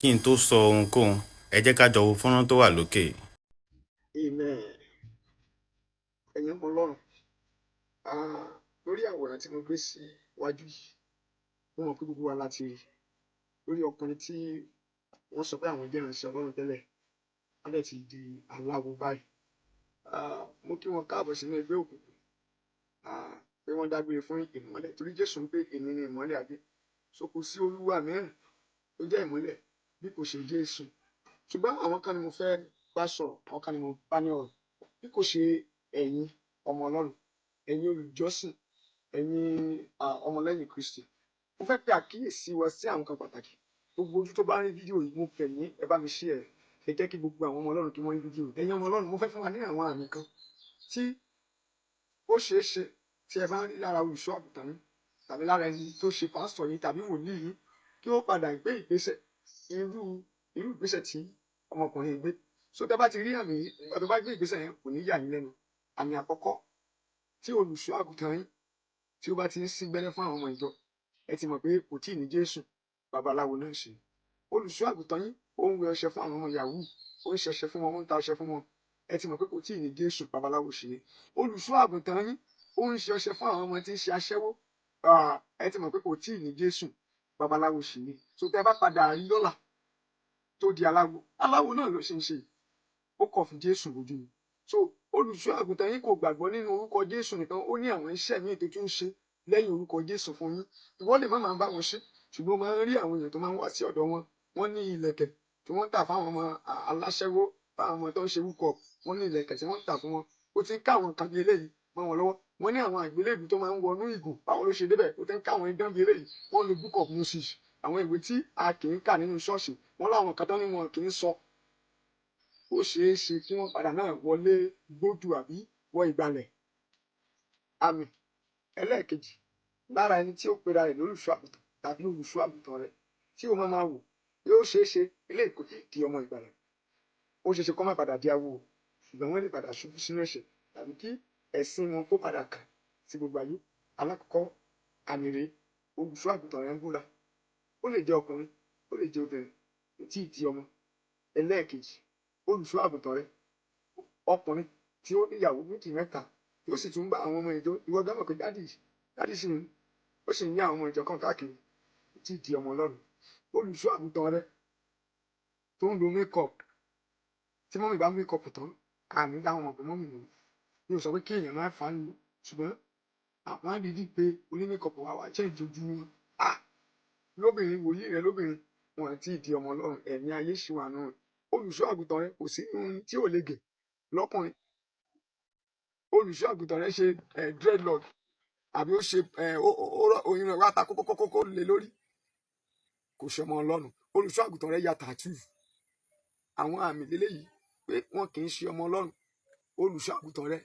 Kí n tó sọ ohunkóhun, ẹ jẹ́ ká jọ wo fọ́nrán tó wà lókè yìí. Amen. Ẹ̀yin ọmọ Ọlọ́run, lórí àwòrán tí mo gbé sí iwájú yìí, mo mọ̀ pé gbogbo wa la ti rí lórí ọkùnrin tí wọ́n sọ pé àwọn jẹ́ ìránṣẹ́ Ọlọ́run tẹ́lẹ̀, wọ́n dẹ̀ ti di aláwo báyìí. Mo kí wọn káàbọ̀ sínú ẹgbẹ́ òkùnkùn, pé wọ́n dágbére fún ìmọ́lẹ̀ torí Jésù ń pé èmi ni ìmọ́lẹ̀ ayé. So kò sí Olúwa mìíràn tó jẹ́ ìmọ́lẹ̀ bí kò ṣe Jésù. Ṣùgbọ́n àwọn kan ni mo fẹ́ bá sọ̀rọ̀, àwọn kan ni mo bá ní ọ̀rọ̀ bí kò ṣe ẹ̀yin ọmọ Ọlọ́run, ẹ̀yin olùjọ́sìn, ẹ̀yin ọmọlẹ́yìn Kristi. Mo fẹ́ pe àkíyèsí wa sí àwọn nǹkan pàtàkì. Gbogbo ojú tó bá rí fídíò yìí, mo bẹ̀ yín, ẹ bá mi share ẹ̀. Ẹ jẹ́ kí gbogbo àwọn ọmọ Ọlọ́run kí wọ́n rí fídíò yìí. Ẹ̀yin ọmọ Ọlọ́run, mo fẹ́ fún wa ní àwọn àmì kan tí ó ṣeé ṣe tí ẹ bá ń rí lára olùṣọ́ àgùntàn yín tàbí lára ẹni tó ṣe pásítọ̀ yín tàbí wòlíì yín kí ó padà gbé ìgbésẹ̀ irú ìgbésẹ̀ tí ọmọkùnrin yìí gbé. So tẹ́ bá ti rí àmì yìí, nígbà tó bá gbé ìgbésẹ̀ yẹn, kò ní yà yín lẹ́nu. Àmì àkọ́kọ́, tí olùṣọ́ àgùntàn yín tí ó bá ti ń sín gbẹ́rẹ́ fún àwọn ọmọ ìjọ, ẹ ti mọ̀ pé kò tíì ní Jésù, babaláwo náà ṣe. Olùṣọ́ àgùntàn yín ó ń wẹ ọṣẹ fún àwọn ọmọ yahoo, ó ń ṣọṣẹ fún wọn, ó ń ta ọṣẹ fún wọn, ẹ ti mọ̀ pé kò tíì ní Jésù, babaláwo ṣe. Olùṣọ́ àgùntàn yín ó ń ṣe ọṣẹ fún àwọn ọmọ tí ń ṣe aṣẹ́wó, ẹ ti mọ̀ pé kò tíì ní Jésù, babaláwo ṣì ni. So tẹ́ bá padà rí lọ́la tó di aláwo, aláwo náà ló ṣe ń ṣe, ó kọ̀ fún Jésù lójú ni. So olùṣọ́ àgùntàn yín kò gbàgbọ́ nínú orúkọ Jésù nìkan, ó ní àwọn iṣẹ́ míì tó tún ń ṣe lẹ́yìn orúkọ Jésù fún yín. Ìwọ lè má máa bá wọn ṣe, ṣùgbọ́n ó máa ń rí àwọn èèyàn tó máa ń wá sí ọ̀dọ̀ wọn. Wọ́n ní ìlẹ̀kẹ̀ tí wọ́n ń tà fáwọn ọmọ aláṣẹ́wó, fáwọn ọmọ tó ń ṣe hookup, wọ́n ní ìlẹ̀kẹ̀ tí wọ́n ń tà fún wọn. Ó ti ń ká àwọn nǹkan bí eléyìí mọ́ wọn lọ́wọ́. Wọ́n ní àwọn àgbélébùú tó máa ń wọnú ìgò, báwo ló ṣe débẹ̀? Ó ti ń ká àwọn idán bí eléyìí. Wọ́n lo Book of Moses, àwọn ìwé tí a kì í kà nínú ṣọ́ọ̀ṣì, wọ́n láwọn kan tán ní wọn kì í sọ. Ó ṣeé ṣe kí wọ́n padà náà wọlé gbódù àbí wọ ìgbàlẹ̀. Àmì ẹlẹ́ẹ̀kejì, lára ẹni tí ó pera rẹ̀ lólùṣọ́ àgùntàn tàbí olùṣọ́ àgùntàn rẹ̀ tí ó máa máa wò, yóò ṣeé ṣe eléyìí kò tíì di ọmọ ìgbàlà. Ó ṣeé ṣe kó má padà di awo, ṣùgbọ́n wọ́n lè padà ṣubú sínú ẹ̀ṣẹ̀ tàbí kí ẹ̀sín wọn kó padà kàn sí gbogbo ayé. Alákọ̀ọ́kọ́ àmì rèé, olùṣọ́ àgùntàn rẹ̀ ń búra. Ó lè jẹ́ ọkùnrin, ó lè jẹ́ obìnrin, kò tíì di ọmọ. Ẹlẹ́ẹ̀kejì, olùṣọ́ àgùntàn rẹ̀ ọkùnrin tí ó níyàwó méjì mẹ́ta tí ó sì tún bá àwọn ọmọ ìjọ, ìwọ gán mọ̀ pé daddy sì ń, ó sì ń ní àwọn ọmọ ìjọ kan káàkiri, kò tíì di ọmọ Ọlọ́run. Olùṣọ́ àgùntàn rẹ̀ tó ń lo makeup, tí mummy bá makeup tán, àní dá wọn mọ̀ pé mummy nìyí. Mi ò sọ pé kí èèyàn má fà á lu, ṣùgbọ́n àwọn á dídì pé oní makeup wá wá change ojú wọn. Lóbìnrin, wòlíì rẹ lóbìnrin, wọn àti ìdí ọmọ Ọlọ́run, ẹ̀mí ayé ṣì wà nù. Olùṣọ́ àgùntàn rẹ kò sí ohun tí ò lè gẹ̀ lọ́kùnrin. Olùṣọ́ àgùntàn rẹ ṣe dreadlock àbí ó ṣe oyin rẹ̀ wá ta kókókókó lé lórí, kò ṣe ọmọ Ọlọ́run. Olùṣọ́ àgùntàn rẹ ya tattoo. Àwọn àmì lélẹ́yìí pé wọn kì í ṣe ọmọ Ọlọ́run. Olùṣọ́ àgùntàn rẹ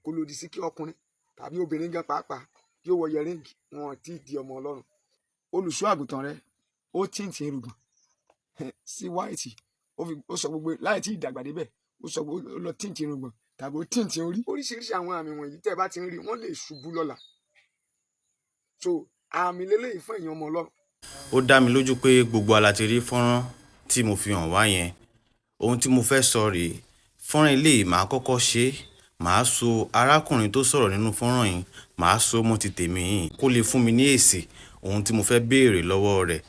kò lòdì sí kí ọkùnrin tàbí obìnrin gan pàápàá yóò wọ earring, wọn ti di ọmọ Ọlọ́run. Olùṣọ́ àgùntàn rẹ ó tint irùngbọ̀n sí white, ó fi ó sọ gbogbo láì tí ì dàgbà débẹ̀, ó sọ gbogbo ó lọ tint irùngbọ̀n tàbí ó tint orí. Oríṣiríṣi àwọn àmì wọ̀nyí tẹ́ ẹ bá ti ń rí, wọ́n lè ṣubú lọ́la. So àmì lélẹ́yìí fún ẹ̀yin ọmọ Ọlọ́run. Ó dá mi lójú pé gbogbo wa la ti rí fọ́nrán tí mo fi hàn wá yẹn. Ohun tí mo fẹ́ sọ rèé, fọ́nrán eléyìí màá kọ́kọ́ ṣe é, màá so arákùnrin tó sọ̀rọ̀ nínú fọ́nrán yìí, màá so mọ́ ti tèmi yìí kó lè fún mi ní èsì ohun tí mo fẹ́ béèrè lọ́wọ́ rẹ̀.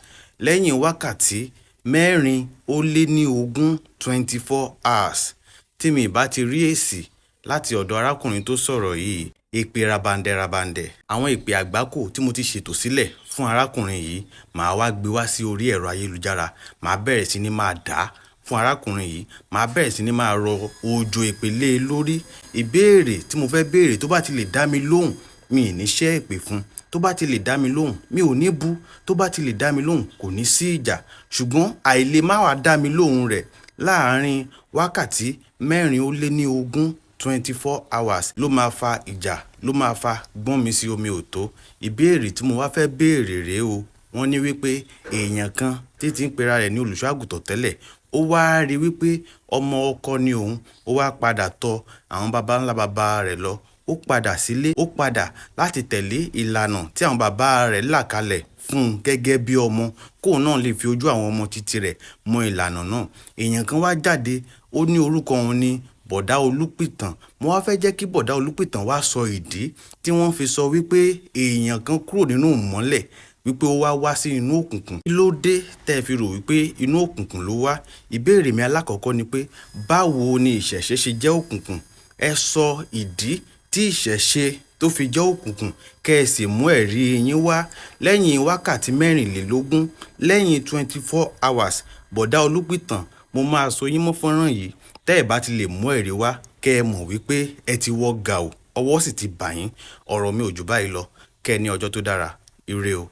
Lẹ́yìn wákàtí 24, 24 hours, tí mi ì bá ti rí èsì láti ọ̀dọ̀ arákùnrin tó sọ̀rọ̀ yìí, èpè rabandẹ rabandẹ, àwọn èpè àgbákò tí mo ti ṣètò sílẹ̀ fún arákùnrin yìí, màá wá gbé wá sí orí ẹ̀rọ ayélujára, màá bẹ̀rẹ̀ sí ní máa dà á fún arákùnrin yìí, màá bẹ̀rẹ̀ sí ní máa rọ òjò èpè lé e lórí. Ìbéèrè tí mo fẹ́ béèrè, tó bá ti lè dá mi lóhùn, mi ì ní ṣẹ́ èpè fún. Tó bá ti lè dá mi lóhùn, mi ò ní bú. Tó bá ti lè dá mi lóhùn, kò ní sí ìjà. Ṣùgbọ́n àìlè má wá dá mi lóhùn rẹ̀ láàárín wákàtí 24, 24 hours, ló máa fa ìjà, ló máa fa gbọ́n mi sí omi ò tó. Ìbéèrè tí mo wá fẹ́ béèrè rèé o. Wọ́n ní wípé èèyàn kan tí ti ń pera rẹ̀ ní olùṣọ́ àgùntàn tẹ́lẹ̀, ó wá rí wípé ọmọ ọkọ ni òun, ó wá padà tọ àwọn baba ńlá baba rẹ̀ lọ, ó padà sílé, ó padà láti tẹ̀lé ìlànà tí àwọn bàbá rẹ̀ là kalẹ̀. fún un gẹ́gẹ́ bí ọmọ, kóun náà lè fi ojú àwọn ọmọ titi rẹ̀ mọ ìlànà náà. Èèyàn kan wá jáde, ó ní orúkọ òun ní Bọ̀dá Olúpìtàn. Mo wá fẹ́ jẹ́ kí Bọ̀dá Olúpìtàn wá sọ ìdí tí wọ́n fi sọ wípé èèyàn kan kúrò nínú ìmọ́lẹ̀, wípé ó wá wá sí inú òkùnkùn. Kí ló dé tẹ́ ẹ fi rò wípé inú òkùnkùn ló wá? Ìbéèrè mi alákọ̀ọ́kọ́ ni pé, báwo ni ìṣẹ̀ṣe ṣe jẹ́ òkùnkùn? Ẹ sọ ìdí tí ìṣẹ̀ṣe tó fi jẹ́ òkùnkùn, kẹ́ ẹ sì mú ẹ̀rí yín wá lẹ́yìn wákàtí 24, lẹ́yìn 24 hours. Bọ̀dá Olúpìtàn, mo máa so yín mọ́ fọ́nrán yìí. Tẹ́ ẹ bá ti lè mú ẹ̀rí wá, kẹ́ ẹ mọ̀ wípé ẹ ti wọ gàù, ọwọ́ sì ti bà yín. Ọ̀rọ̀ mi ò jù báyìí lọ. Kẹ́ ẹ ní ọjọ́ tó dára. Ire o.